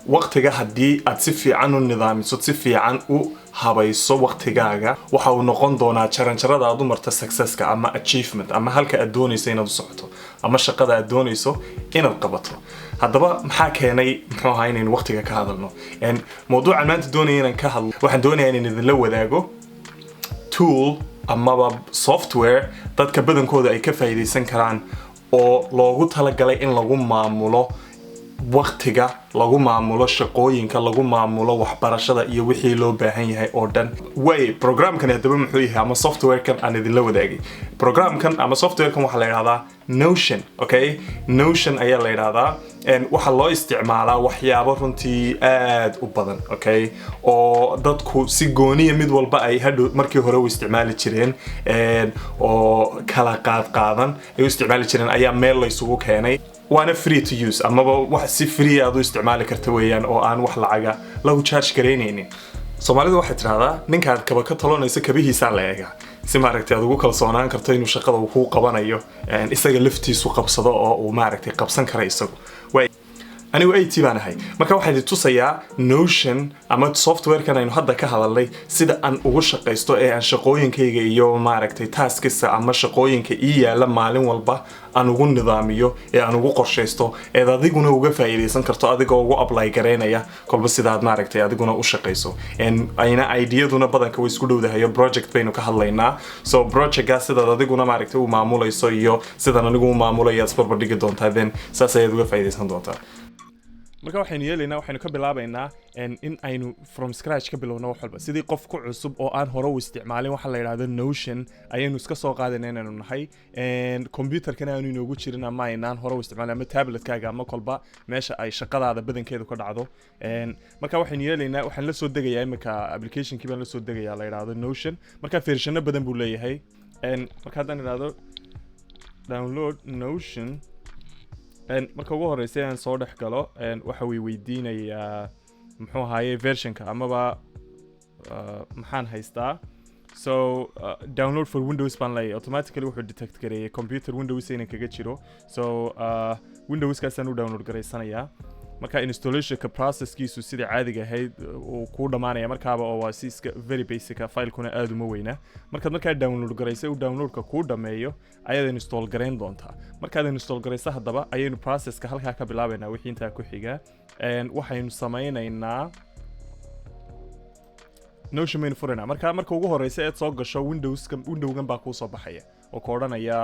Waqtiga haddii aad si fiican u nidaamiso, si fiican u habayso waqtigaaga, waxa uu noqon doonaa jaranjarada aad u marto successka ama achievement ama halka aad doonayso inaad u socoto ama shaqada aad doonayso inaad qabato. Haddaba maxaa keenay, muxuu ahaa, inaynu waqtiga ka hadalno? Mawduucan maanta doonaya inaan ka hadlo, waxaan doonayaa inaan idinla wadaago tool amaba software dadka badankooda ay ka faa'iidaysan karaan oo loogu talagalay in lagu maamulo waqtiga, lagu maamulo shaqooyinka, lagu maamulo waxbarashada iyo wixii loo baahan yahay oo dhan. Way programkani haddaba muxuu yahay ama softwarekan aan idinla wadaagay? Programkan ama softwarekan waxaa la yidhahdaa Notion. Okay, Notion ayaa la yidhahdaa. Waxaa loo isticmaalaa waxyaabo runtii aad u badan, okay, oo dadku si gooniya mid walba ay hadhow markii hore u isticmaali jireen oo kala qaad qaadan ay u isticmaali jireen ayaa meel la isugu keenay, waana free to use amaba wax si free aad u isticmaali karta weeyaan oo aan wax lacaga lagu charge garaynaynin. Soomaalidu waxay tidhahdaa, ninkaad kaba ka talonayso kabihiisaa la eegaa, si maaragtay aad ugu kalsoonaan karto inuu shaqada uu kuu qabanayo isaga laftiisu qabsado oo uu maaragtay qabsan kara isagu. Anigu IT baan ahay, marka waxaan idin tusayaa Notion ama softwarekan aynu hadda ka hadalnay sida aan ugu shaqaysto ee aan shaqooyinkayga iyo maaragtay taskisa ama shaqooyinka ii yaala maalin walba aan ugu nidaamiyo ee aan ugu qorshaysto, eed adiguna uga faa'iidaysan karto adigoo ugu apply garaynaya kolba sidaad maaragtay adiguna u shaqayso. Ayna ideaduna badanka way isku dhowdahayo. Project baynu ka hadlaynaa, so projectgaa sidaad adiguna maaragtay u maamulayso iyo sidaan anigu u maamulayo aad isbarbardhigi doontaa, then saas ayaad uga faa'iidaysan doontaa. Marka waxaynu yeelaynaa, waxaynu ka bilaabaynaa in aynu from scratch ka bilowno wax walba, sidii qof ku cusub oo aan hore u isticmaalin waxa la yidhahdo Notion ayaynu iska soo qaadayna inaynu nahay, computerkana aanu inoogu jirin ama aynaan hore u isticmaalin ama tabletkaaga ama kolba meesha ay shaqadaada badankeedu ka dhacdo. Marka waxaynu yeelaynaa, waxaan la soo degayaa imika applicationkii baan la soo degayaa la yidhahdo Notion. Marka versiono badan buu leeyahay. Marka haddaan idhahdo download Notion, marka ugu horeysa aan soo dhex galo, waxa way weydiinayaa muxuu ahaaye versionka amaba maxaan haystaa. So download for Windows baan leeyahay. Automatically wuxuu detect gareeyay computer Windows inaan kaga jiro, so Windowskaasaan u download garaysanayaa. Marka installationka processkiisu sidai caadiga ahayd uu kuu dhammaanaya markaaba, oo waa si iska very basic ah, filekuna aad uma weyna. Markaad markaa download garaysa, uu downloadka kuu dhammeeyo, ayaad install garayn doontaa. Markaad install garaysa haddaba ayaynu processka halkaa ka bilaabaynaa. Wixii intaa ku xiga, waxaynu samaynaynaa Notion baynu furaynaa. Marka marka ugu horeysa eed soo gasho Windowska, windowgan baa kuu soo baxaya oo ku odhanaya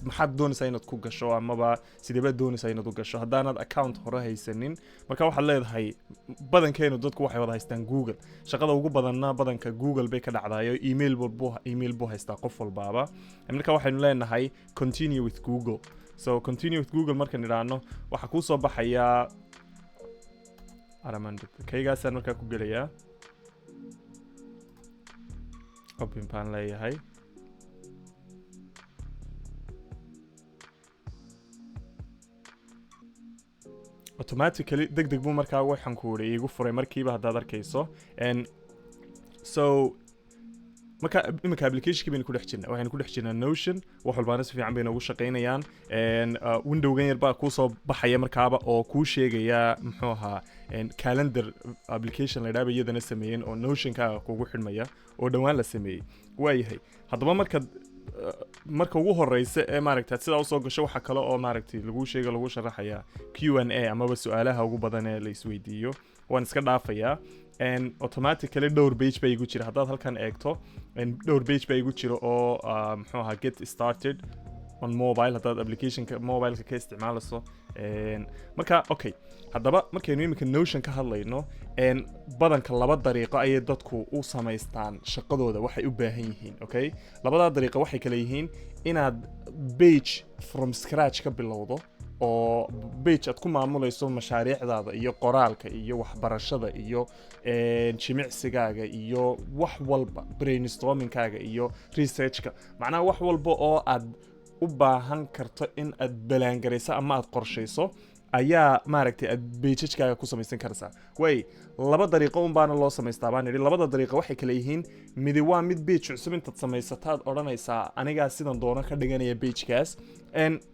maxaad doonaysaa inaad ku gasho amaba sidee baad doonaysaa inaad u gasho haddaanad account hore haysanin. Marka waxaad leedahay, badankeenu dadku waxay wada haystaan Google, shaqada ugu badanna badanka Google bay ka dhacdayo, email walbu email buu haystaa qof walbaaba. Marka waxaynu leenahay continue with Google. So continue with Google markaan idhaahno, waxaa kuu soo baxaya Aramand kaygaasaan markaa ku gelayaa, open baan leeyahay. Automatically deg deg buu markaa waxaan ku uri iigu furay markiiba haddaad arkayso. So marka iminka applicationkii baynu ku dhex jirnaa, waxaynu ku dhex jirnaa Notion. Wax walbaana si fiican bay noogu shaqaynayaan. Windowgan yar baa kuusoo baxaya markaaba oo kuu sheegaya muxuu ahaa calendar application la idhaaba iyadana sameeyeen oo Notionkaaga kugu xidhmaya oo dhowaan la sameeyey. Waayahay, haddaba markaad marka ugu horeysa ee maaragta sidaa usoo gasho, waxaa kale oo maaragtay laguu sheega, lagu sharaxayaa Q&A amaba su-aalaha ugu badan ee la isweydiiyo. Waan iska dhaafayaa. Automatically dhowr page baa igu jira. Haddaad halkan eegto, dhowr page baa igu jira oo muxuu ahaa get started on mobile haddaad applicationka mobileka ka isticmaalayso. Marka okay, haddaba markaynu iminka Notion ka hadlayno, badanka laba dariiqo ayay dadku u samaystaan shaqadooda waxay u baahan yihiin. Okay, labadaa dariiqo waxay kale yihiin inaad page from scratch ka bilowdo oo page aad ku maamulayso mashaariicdaada iyo qoraalka iyo waxbarashada iyo jimicsigaaga iyo wax walba, brainstormingkaaga iyo researchka, macnaha wax walba oo aad u baahan karto in aad plan garayso ama aad qorshayso. Ayaa maaragtay aad pagekaaga ku samaysan karaysaa. Way laba dariiqo un baana loo samaystaa baan idhi. Labada dariiqo waxay kala yihiin: midi waa mid page cusub intaad samaysataad odhanaysaa, "Anigaa sidan doono ka dhiganaya pagekaas."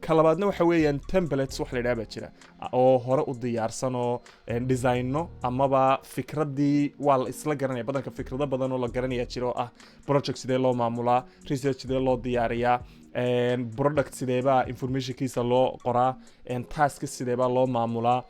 Ka labaadna waxa weeyaan templates wax la yidhaha baa jira oo hore u diyaarsan oo designo amaba fikraddii waa la isla garanaya. Badanka fikrado badan oo la garanaya jira oo ah project sidee loo maamulaa, research sidee loo diyaariyaa, product sideebaa informationkiisa loo qoraa, task sideebaa loo maamulaa,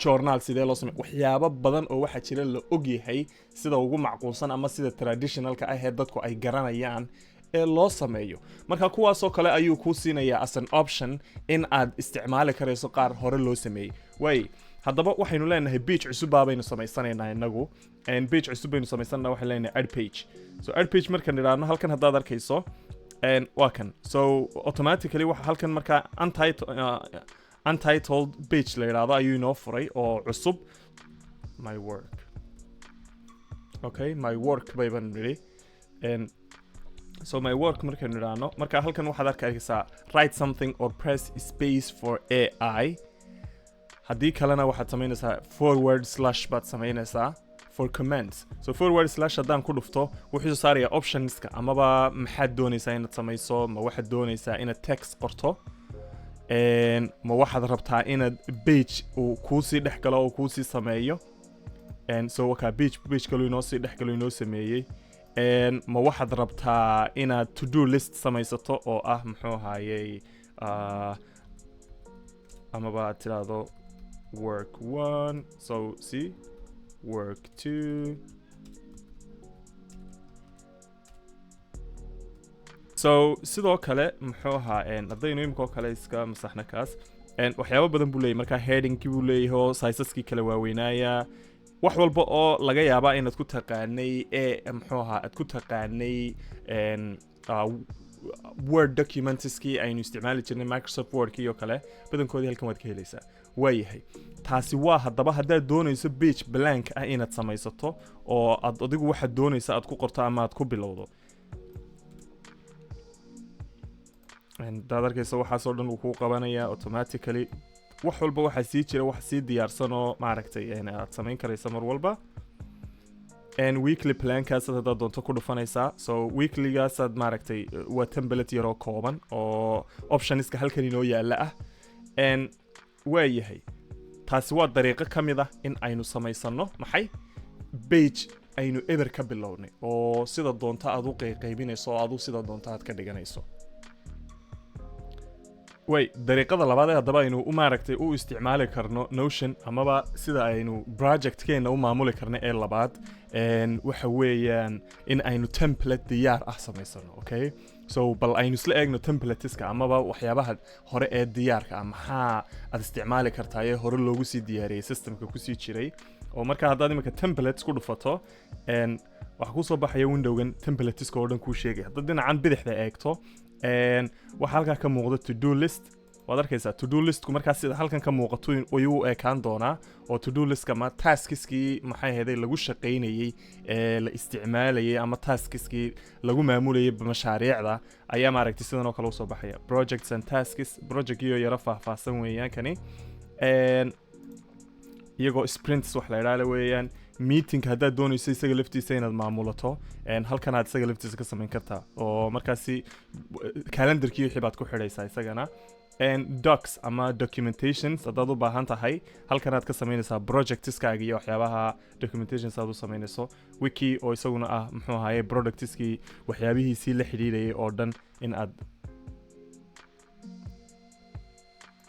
journal sidee loo sameey. Waxyaabo badan oo waxaa jira la ogyahay sida ugu macquulsan ama sida traditionalka ah ee dadku ay garanayaan ee loo sameeyo. Marka kuwaasoo kale ayuu kuu siinayaa as an option in aad isticmaali karayso qaar hore loo sameeyey. Way haddaba waxaynu leenahay page cusub baabaynu samaysanaynaa inagu. Page cusub baynu samaysanaa. Waxaynu leenahay add page. So add page markaan idhaahno, halkan haddaad arkayso waa kan. So automatically waxa halkan markaa untitled page la yidhaahdo ayuu inoo furay oo cusub. My work, okay, my work bayban nidhi. So my work markaynu idhaahno, marka halkan waxaad arkaysaa "Write something or press space for AI". Haddii kalena waxaad samaynaysaa forward slash baad samaynaysaa for commands. So forward slash haddaan ku dhufto, wuxuu soo saarayaa optionska amaba maxaad doonaysaa inaad samayso. Ma waxaad doonaysaa inaad text qorto? Ma waxaad rabtaa inaad page uu kuusii dhex galo oo kuusii sameeyo? So wakaa page kaluu inoo sii dhex galo, inoo sameeyey. Ma waxaad rabtaa inaad to do list samaysato oo ah muxuu ahaayey amaba aad tidhaahdo work one, so see, work two. So sidoo kale muxuu ahaa haddaynu imika oo kale iska masaxna kaas, waxyaabo badan buu leeyahy. Markaa headingkii buu leeyahay oo sizesaskii kala waaweynaaya, wax walba oo laga yaabaa inaad ku taqaanay ee muxuu ahaa aad ku taqaanay Word documentskii aynu isticmaali jirnay, Microsoft Wordkii oo kale, badankoodii halkan waad ka helaysaa. Waayahay, taasi waa haddaba haddaad doonayso page blank ah inaad samaysato oo aad adigu waxaad doonaysa aad ku qorto ama aad ku bilowdo. Hadaad arkaysa, waxaasoo dhan uu kuu qabanaya automatically. Wax walba waxaa sii jira wax sii diyaarsan oo maaragtay aad samayn karaysa mar walba. Weekly plankaasaad haddaad doonto ku dhufanaysaa. So weeklygaasaad maaragtay waa template yaroo kooban oo optionska halkan inoo yaala ah. Waayahay, taasi waa dariiqo ka mid ah in aynu samaysano maxay page aynu eber ka bilownay oo sida doonto aad u qayqaybinayso oo adu sida doonto aad ka dhiganayso. Way dariiqada labaad ee haddaba aynu u maaragtay u isticmaali karno Notion amaba sida aynu projectkeena u maamuli karno ee labaad waxa weeyaan in aynu template diyaar ah samaysano. Okay, so bal aynu isla eegno templateska amaba waxyaabaha hore ee diyaarka ah. Maxaa aad isticmaali kartaa ee hore loogu sii diyaariyey, systemka kusii jiray? Oo marka haddaad imika templates ku dhufato, waxaa kusoo baxaya windowgan templateska oo dhan kuu sheegaya. Haddaad dhinacan bidixda eegto, waxaa halkaa ka muuqda to do list. Waad arkaysaa to do listku markaa sida halkan ka muuqato ayuu u ekaan doonaa, oo to do listka ama taskiskii maxay ahayday lagu shaqaynayey ee la isticmaalayay ama taskiskii lagu maamulayay mashaariicda ayaa maaragtay sidan oo kale usoo baxaya. Projects and tasks, projectgiyo yaro faahfaahsan weeyaan kani. Iyagoo sprints wax la idhaale weeyaan. Meeting haddaad doonayso isaga laftiisa inaad maamulato, halkan aad isaga laftiisa ka samayn kartaa oo markaasi calendarkii wixii baad ku xidhaysaa isagana. Docs ama documentations haddaad u baahan tahay, halkan aad ka samaynaysaa projectskaaga iyo waxyaabaha documentations aad u samaynayso. Wiki oo isaguna ah muxuu ahaye productskii waxyaabihiisii la xidhiidhayay oo dhan in aad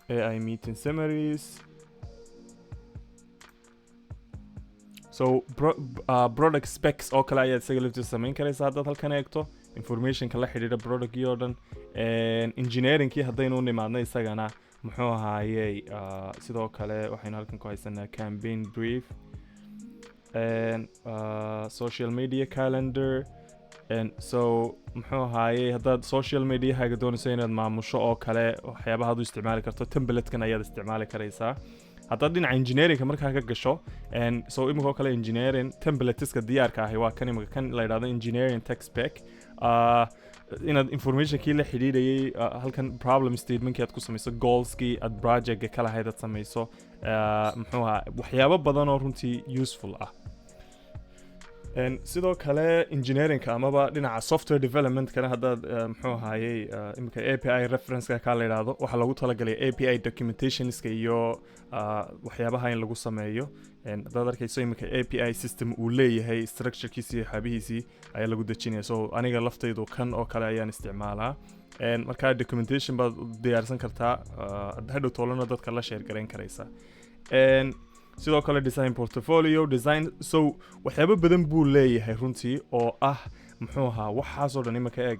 AI meeting summaries. So product specs oo kale ayaad isaga laftiisa samayn karaysaa haddaad halkan eegto informationka la xidhiidha productkii oo dhan. Engineeringkii haddaynu u nimaadno isagana muxuu ahaayey sidoo kale waxaynu halkan ku haysanaa campaign brief and social media calendar. And so muxuu ahaayey haddaad social mediahaaga doonayso inaad maamusho oo kale, waxyaabaha aad u isticmaali karto templatekan ayaad isticmaali karaysaa. Haddaad dhinaca engineeringka markaa ka gasho, so imika oo kale engineering templateska diyaarka ahi waa kan imika kan la yidhahdo engineering tech spec. Inaad informationkii la xidhiidhayay halkan problem statementkii aad ku samayso, goalskii aad projectka ka lahayd aad samayso, muxuu ahaa, waxyaabo badan oo runtii useful ah. Sidoo kale engineeringka amaba dhinaca software developmentkana haddaad muxuu ahaayey, imika API referenceka kaa la yidhaahdo, waxaa loogu talagalay API documentationska iyo waxyaabaha in lagu sameeyo. Haddaad arkayso imika API system uu leeyahay structurekiisii iyo waxyaabihiisii ayaa lagu dejinaya. So aniga laftaydu kan oo kale ayaan isticmaalaa. Markaa documentation baad u diyaarsan kartaa, hadhow toolana dadka la share garayn karaysa. Sidoo kale design portfolio design. So waxyaabo badan buu leeyahay runtii oo ah, muxuu ahaa, waxaasoo dhan imika eeg,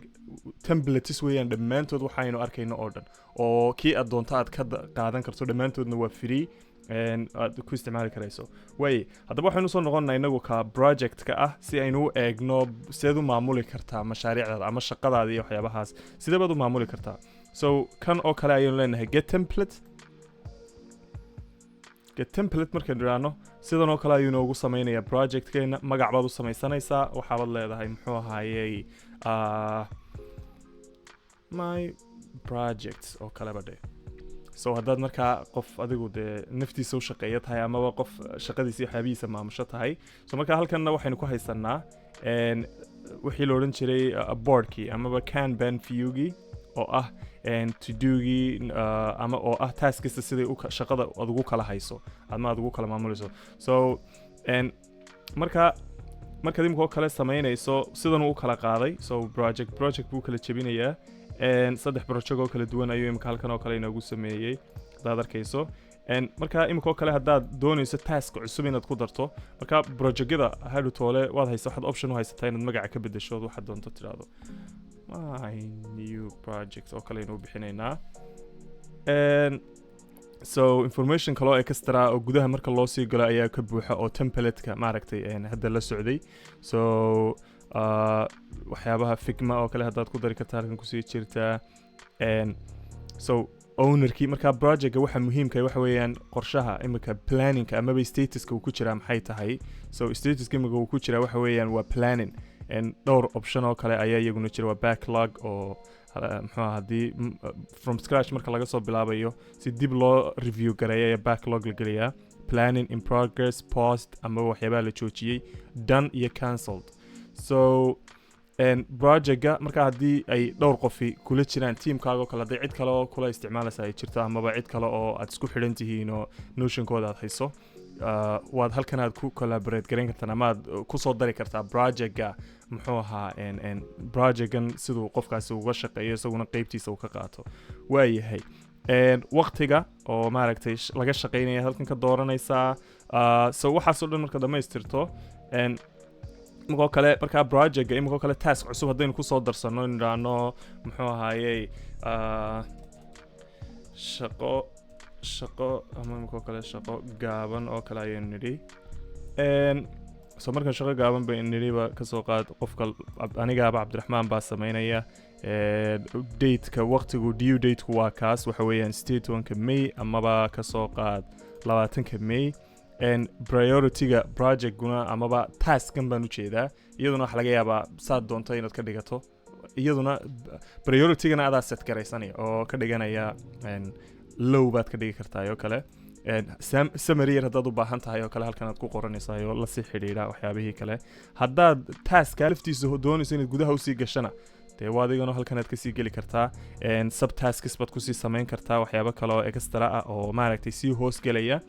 templates weeyaan dhammaantood waxaynu arkayno oo dhan, oo kii aad doonto aad ka qaadan karto. Dhammaantoodna waa free, aad ku isticmaali karayso. Waaye, haddaba waxaynu soo noqonnaa inagu ka project-ka ah si aynu u eegno sideed u maamuli kartaa mashaariicdaada ama shaqadaada iyo waxyaabahaas, sidee baad u maamuli kartaa. So kan oo kale ayaynu leenahay get template. Get template markaynu idhaahno, sidan oo kale ayuu inoogu sameynayaa projectkeena. Magac baad u samaysanaysaa, waxaabaad leedahay, muxuu ahaayey, my project oo kaleba dhe. So haddaad markaa qof adigu dee naftiisa u shaqeeya tahay amaba qof shaqadiisa iyo waxyaabihiisa maamusho tahay. So marka halkanna waxaynu ku haysanaa wixii la odhan jiray boardkii amaba Kanban viewgii oo ah to do-gii ama oo ah task kasta siday shaqada aad ugu kala hayso ama aad ugu kala maamulayso. So marka markaad imika oo kale samaynayso, sidan uu u kala qaaday. So project project buu kala jebinayaa. Saddex project oo kala duwan ayuu imika halkan oo kale inoogu sameeyey, haddaad arkayso. Marka imika oo kale haddaad doonayso task cusub inaad ku darto, marka projectyada hadhow toole waad haysa, waxaad option u haysataa inaad magaca ka bedesho ood waxaad doonto tidhaahdo, my new project oo kale aynu bixinaynaa. So information kaloo extra oo gudaha marka loo sii galo ayaa ka buuxa oo template-ka maaragtay hadda la socday. So waxyaabaha Figma oo kale haddaad ku dari karta halkan kusii jirtaa. So ownerkii marka projectka waxa muhiimka waxa weeyaan qorshaha imika planningka amaba statuska uu ku jiraa maxay tahay. So statuska imika uu ku jiraa waxa weeyaan waa planning. Dhowr option oo kale ayaa iyaguna jira, waa backlog oo muxuu ahaa, haddii from scratch marka laga soo bilaabayo si dib loo review gareeya ayaa backlog la geliyaa, planning, in progress, paused ama waxyaabaha la joojiyey, done iyo cancelled. So projectga marka haddii ay dhowr qofi kula jiraan teamkaaga oo kale, hadday cid kale oo kula isticmaalaysa ay jirto amaba cid kale oo aad isku xidhan tihiin oo Notionkooda aad hayso, waad halkan aad ku collaborate garayn kartaan ama aad kusoo dari kartaa projectga, muxuu ahaa, en en projectgan siduu qofkaasi uga shaqeeyo, isaguna qeybtiisa uu ka qaato. Waayahay, waqtiga oo maaragtay laga shaqeynaya halkan ka dooranaysaa. So waxaasoo dhan marka dhammaystirto, imikoo kale markaa projectga imikoo kale task cusub haddaynu kusoo darsano, idhaahno, muxuu ahaayey, shaqo ama imikoo kale shaqo gaaban oo kale ayaynu nidhi. So markan shaqo gaaban bay nidhiba, kasoo qaad qofka anigaaba Cabdiraxmaan baa sameynaya. Dateka waqtigu due dateku waa kaas, waxa weeyaan 18-ka May amaba kasoo qaad 20-ka May. Priority-ga projectguna amaba taskan baan ujeedaa, iyaduna waxa laga yaabaa saad doonto inaad ka dhigato. Iyaduna priority-gana adaa set garaysanaya oo ka dhiganaya, low baad ka dhigi kartaa oo kale. Summary yar haddaad u baahan tahay oo kale, halkan aad ku qoranaysaa oo lasii xidhiidha waxyaabihii kale. Haddaad taska laftiisa doonayso inaad gudaha usii gashana, dee waa adigana halkan aad kasii geli kartaa. Subtasks baad kusii samayn kartaa, waxyaabo kale oo extra ah oo maaragtay sii hoos gelaya.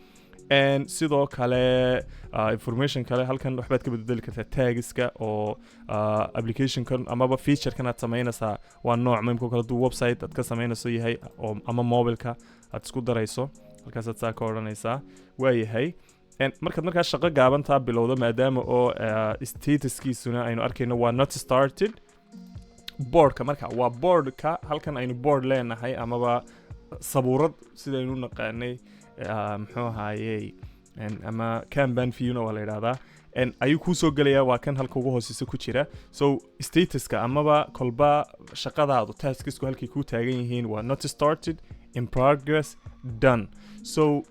Sidoo kale information kale halkan waxbaad ka bedeli kartaa, tagska oo applicationkan amaba featurekan aad samaynaysaa waa nooc imika kale haduu website aad ka samaynayso yahay oo ama mobileka aad isku darayso, halkaasaad saa ka odhanaysaa. Waayahay, markaad markaa shaqo gaabantaa bilowdo, maadaama oo statuskiisuna aynu arkayno waa not started, boardka marka waa boardka halkan aynu board leenahay amaba sabuurad sidaynu u naqaanay, muxuu ahaayey, ama Kanban viewna waa la yidhahdaa, ayuu kuu soo gelayaa. Waa kan halka ugu hooseysa ku jira. So statuska amaba kolba shaqadaadu taskisku halkay kuu taagan yihiin waa not started, in progress, done. So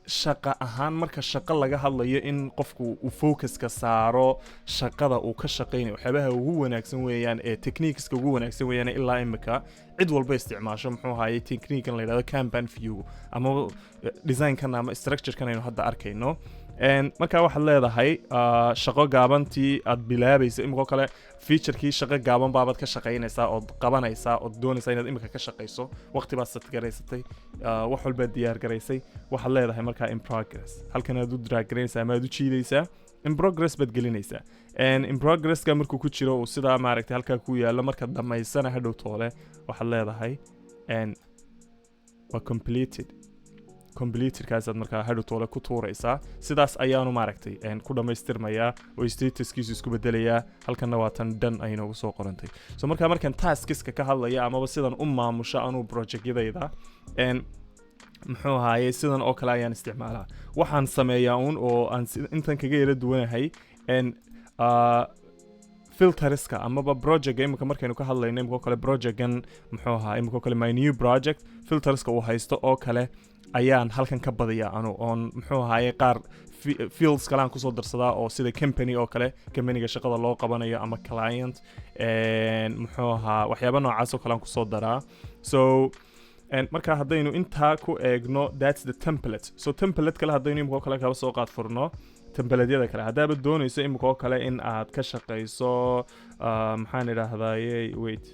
Shaqa ahaan, marka shaqo laga hadlayo, in qofku uu focuska saaro shaqada uu ka shaqaynayo, waxyaabaha ugu wanaagsan weeyaan ee techniqueska ugu wanaagsan weeyaan ilaa imika cid walba isticmaasho, muxuu ahaayey, techniquekan la yidhahdo Kanban view ama designkan ama structurekan aynu hadda arkayno. Marka waxaad leedahay shaqo gaabantii aad bilaabayso imikoo kale, featurekii shaqo gaaban baabaad ka shaqaynaysaa ood qabanaysaa ood doonaysaa inaad imika ka shaqayso. Waqti baad set garaysatay, wax walbaad diyaar garaysay. Waxaad leedahay markaa "in progress". Halkan aad u drag garaynaysaa ama aad u jiidaysaa, "in progress" baad gelinaysaa. In progresska markuu ku jiro uu sidaa maaragtay halkaa ku yaallo, markaad dhammaysana hadhow toole waxaad leedahay waa "completed". Completedkaasaad markaa hadhow toole ku tuuraysaa. Sidaas ayaanu maaragtay ku dhammaystirmayaa oo statuskiisu isku bedelayaa. Halkanna waa tan dhan ay noogu soo qorantay. So markaa markaan taskiska ka hadlaya amaba sidan u maamusho anuu projectyadayda, muxuu ahaaye, sidan oo kale ayaan isticmaalaa. Waxaan sameeyaa uun oo aan intan kaga yara duwanahay filterska amaba projectka. Imika markaynu ka hadlayno imika oo kale projectgan, muxuu ahaa, imika oo kale my new project, filterska uu haysto oo kale ayaan halkan ka badiyaa anu oon, muxuu ahaaye, qaar fields kale aan kusoo darsadaa oo sida company oo kale, companyga shaqada loo qabanayo ama client, muxuu ahaa, waxyaaba noocaas oo kale aan kusoo daraa. So marka haddaynu intaa ku eegno, that's the template. So template kale haddaynu imika oo kale kaba soo qaad furno, templatedyada kale haddaaba doonayso imika oo kale in aad ka shaqayso, maxaan idhaahdaye, wait.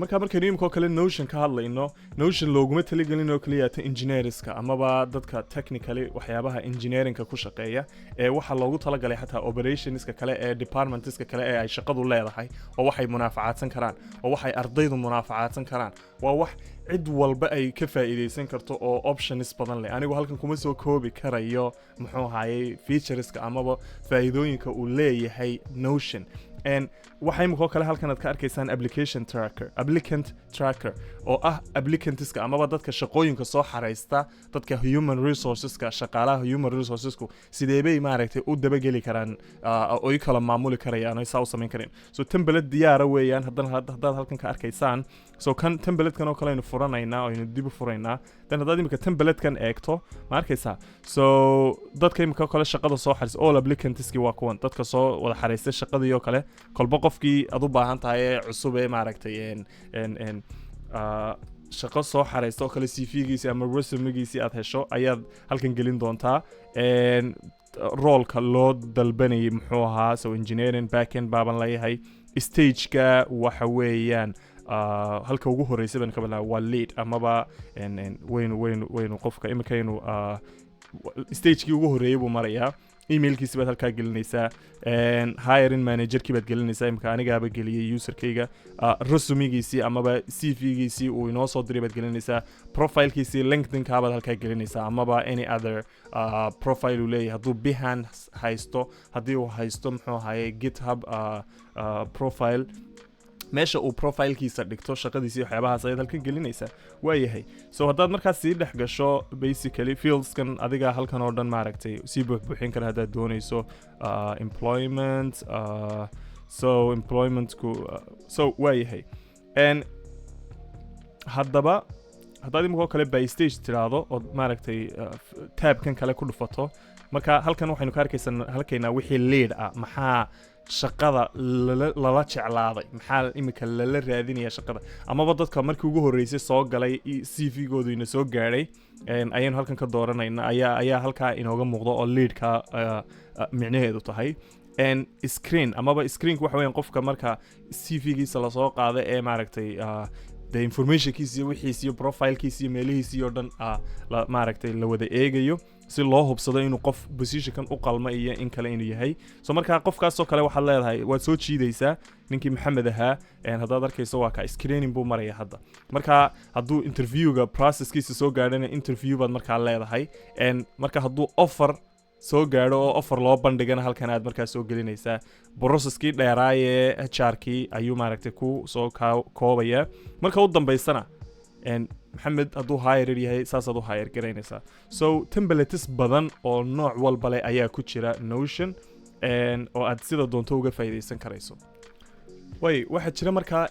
Marka markaynu imika oo kale Notion ka hadlayno, Notion looguma talagelin oo keliya ta engineerska amaba dadka technically waxyaabaha engineeringka ku shaqeeya, ee waxaa loogu talagalay xataa operationska kale ee departmentska kale ee ay shaqadu leedahay, oo waxay munaafacaadsan karaan oo waxay ardaydu munaafacaadsan karaan. Waa wax cid walba ay ka faa'iidaysan karto oo options badan leh. Anigu halkan kuma soo koobi karayo, muxuu ahaayey, featureska amaba faa'iidooyinka uu leeyahay Notion. Waxaa imika oo kale halkan aad ka arkaysaan application tracker, applicant tracker, oo ah applicantska amaba dadka shaqooyinka soo xareysta. Dadka human resourceska, shaqaalaha human resourcesku sideebay maaragtay u dabageli karaan oo i kala maamuli karayaan oo saa u samayn kareen? So template diyaara weeyaan haddana haddaad halkan ka arkaysaan. So kan templatekan oo kale aynu furanaynaa oo aynu dib u furaynaa. Dan haddaad imika templatekan eegto, ma arkaysaa? So dadka imika oo kale shaqada soo xareysta, all applicantski waa kuwan, dadka soo wada xareystay shaqadii oo kale. Kolba qofkii aad u baahan tahay ee cusub ee maaragtay en en en shaqo soo xareysta oo kale, CV-giisi ama resumegiisi aad hesho ayaad halkan gelin doontaa. Roolka loo dalbanayay muxuu ahaa? So engineering backend baaban leeyahay. Stageka waxa weeyaan halka ugu horeysa baan ka bilaaba, waa lead amaba waynu qofka iminkaynu stagekii ugu horreeyay buu marayaa. Emailkiisi baad halkaa gelinaysaa, hiring managerkii baad gelinaysaa. Imika anigaaba geliyey userkayga. Resumigiisii amaba CV-giisii uu inoo soo diray baad gelinaysaa. Profilekiisii LinkedIn-kaa baad halkaa gelinaysaa amaba any other profile uu leeyahay, hadduu Behance haysto, haddii uu haysto, muxuu ahaye, GitHub profile, meesha uu profilekiisa dhigto shaqadiisi, waxyaabahaas ayaad halkan gelinaysaa. Waayahay. So haddaad markaas sii dhex gasho, basically fieldskan adiga halkan oo dhan maaragtay sii buuxbuuxin kara haddaad doonayso. Employment, so employmentku, so waayahay. Haddaba haddaad imika oo kale "by stage" tiraahdo ood maaragtay tabkan kale ku dhufato, marka halkan waxaynu ka arkaysaa halkaynaa wixii lead ah. Maxaa shaqada lala jeclaaday? Maxaa imika lala raadinaya shaqada? Amaba dadka markii ugu horreysay soo galay, CV-goodu ina soo gaadhay, ayaynu halkan ka dooranayna, ayaa halkaa inooga muuqda oo leadka micnaheedu tahay. Screen amaba screenku waxa weeyaan qofka marka CV-giisa lasoo qaada ee maaragtay dee informationkiisa iyo wixiisa iyo profilekiisa iyo meelihiisa oo dhan la maaragtay la wada eegayo si loo hubsado inuu qof positionkan u qalma iyo in kale inuu yahay. So marka qofkaasoo kale waxaad leedahay, waad soo jiidaysaa ninkii Maxamed ahaa. Haddaad arkayso, waa ka screening buu maraya hadda. Marka hadduu interviewga processkiisa soo gaadhana, "interview" baad markaa leedahay. Marka hadduu offer soo gaadho oo offer loo bandhigana, halkan aad markaa soo gelinaysaa. Processkii dheeraayee HR-kii ayuu maaragtay ku soo koobaya. Marka u dambaysana, Maxamed hadduu hired yahay, saasaad u hire garaynaysaa. So templates badan oo nooc walba leh ayaa ku jira Notion oo aad sida doonto uga faa'iidaysan karayso. Way waxaa jira markaa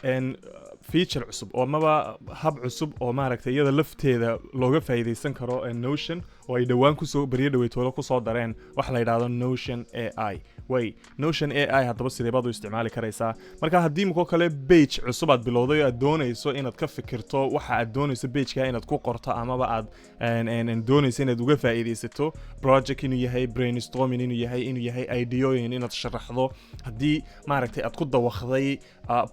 Feature cusub oo amaba hab cusub oo maaragtay iyada lafteeda looga faa'iidaysan karo Notion oo ay dhowaan kusoo baryo dhaweytoolo kusoo dareen, waxa la yidhahdo Notion AI. Way Notion AI haddaba sidee baad u isticmaali karaysaa? Marka haddii imikoo kale page cusub aad bilowday oo aad doonayso inaad ka fikirto waxa aad doonayso pageka inaad ku qorto, amaba aad doonayso inaad uga faa'iidaysato project inuu yahay, brainstorming inuu yahay, ideooyin inaad sharaxdo, haddii maaragtay aad ku dawaqday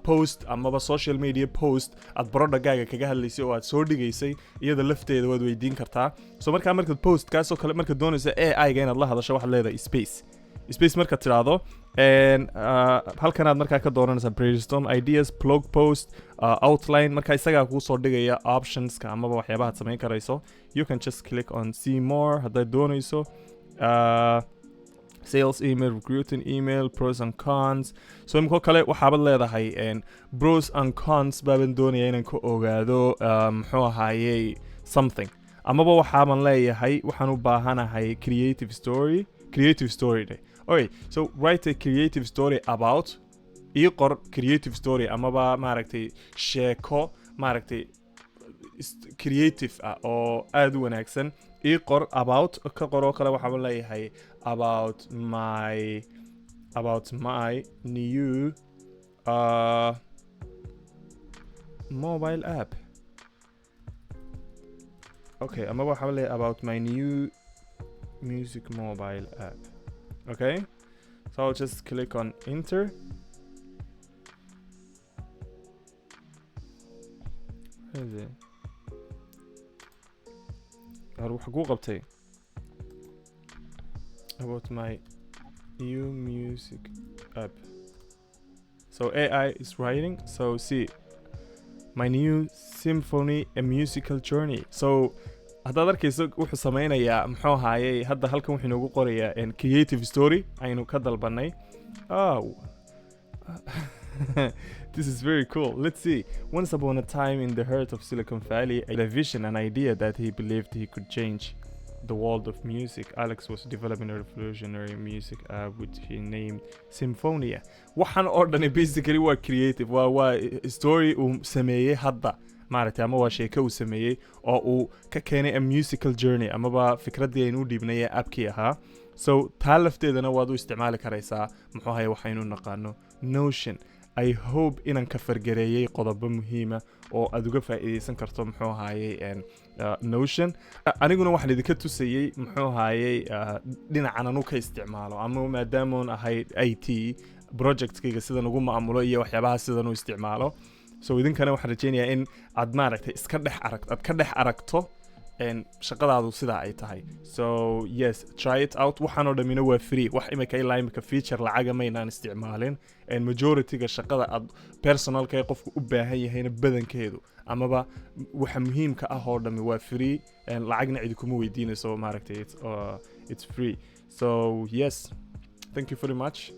post amaba social media post aad productgaaga kaga hadlaysay oo aad soo dhigaysay, iyada lafteeda waad weydiin kartaa. So markaa markaad postkaasoo kale markaad doonayso AI-ga inaad la hadasho, waxaad leedahay space space. Markaad tidhaahdo halkanaad markaa ka dooranaysaa brainstorm ideas, blog post, outline. Marka isagaa kuu soo dhigaya optionska amaba waxyaabahaad samayn karayso. You can just click on see more haddaad doonayso. Sales email, recruiting email, pros and cons. So imikoo kale waxaabad leedahay pros and cons baaban doonaya inaan ka ogaado muxuu ahaayey something, amaba waxaaban leeyahay waxaan u baahanahay creative story, creative story day. Okay, so write a creative story about, ii qor creative story amaba maaragtay sheeko maaragtay creative ah oo aada u wanaagsan ii qor about, ka qor oo kale waxaaban leeyahay about my new mobile app. Okay, amaba waxaaban leeyahay about my new music mobile app. Okay, so I'll just click on enter. Where is it? Har waxa kuu qabtay about my new music app. So AI is writing. So see, my new symphony, a musical journey. So haddaad arkayso wuxuu sameynayaa muxuu ahaayey hadda halkan wuxuu inoogu qorayaa creative story aynu ka dalbanay. Oh, this is very cool. Let's see. Once upon a time in the heart of Silicon Valley, a vision, an idea that he believed he could change the world of music. Alex was developing a revolutionary music app which he named Symphonia. Waxaan oo dhani basically waa creative, waa story uu sameeyey hadda maaragtay, ama waa sheeko uu sameeyey oo uu ka keenay a musical journey amaba fikraddii aynu u dhiibnay ee appkii ahaa. So taa lafteedana waad u isticmaali karaysaa muxuu ahay waxaynu naqaano Notion. I hope inaan ka fargareeyey qodobo muhiima oo aad uga faa'iidaysan karto muxuu ahaayey Notion. Aniguna waxaan idinka tusayey muxuu ahaayey dhinacan anu ka isticmaalo, ama maadaamoon ahay IT projectkayga sidan ugu maamulo iyo waxyaabaha sidan u isticmaalo. So idinkana waxaan rajeynayaa in aad maaragtay iska dhex arag aad ka dhex aragto shaqadaadu sidaa ay tahay. So yes, try it out. Waxaan oo dhammina waa free. Wax imika ilaa imika feature lacaga maynaan isticmaalin. Majority-ga shaqada aad personalka ee qofku u baahan yahayna badankeedu amaba waxa muhiimka ah oo dhammi waa free. Lacagna cidi kuma weydiinayso maaragtay, it's free. So yes, thank you very much.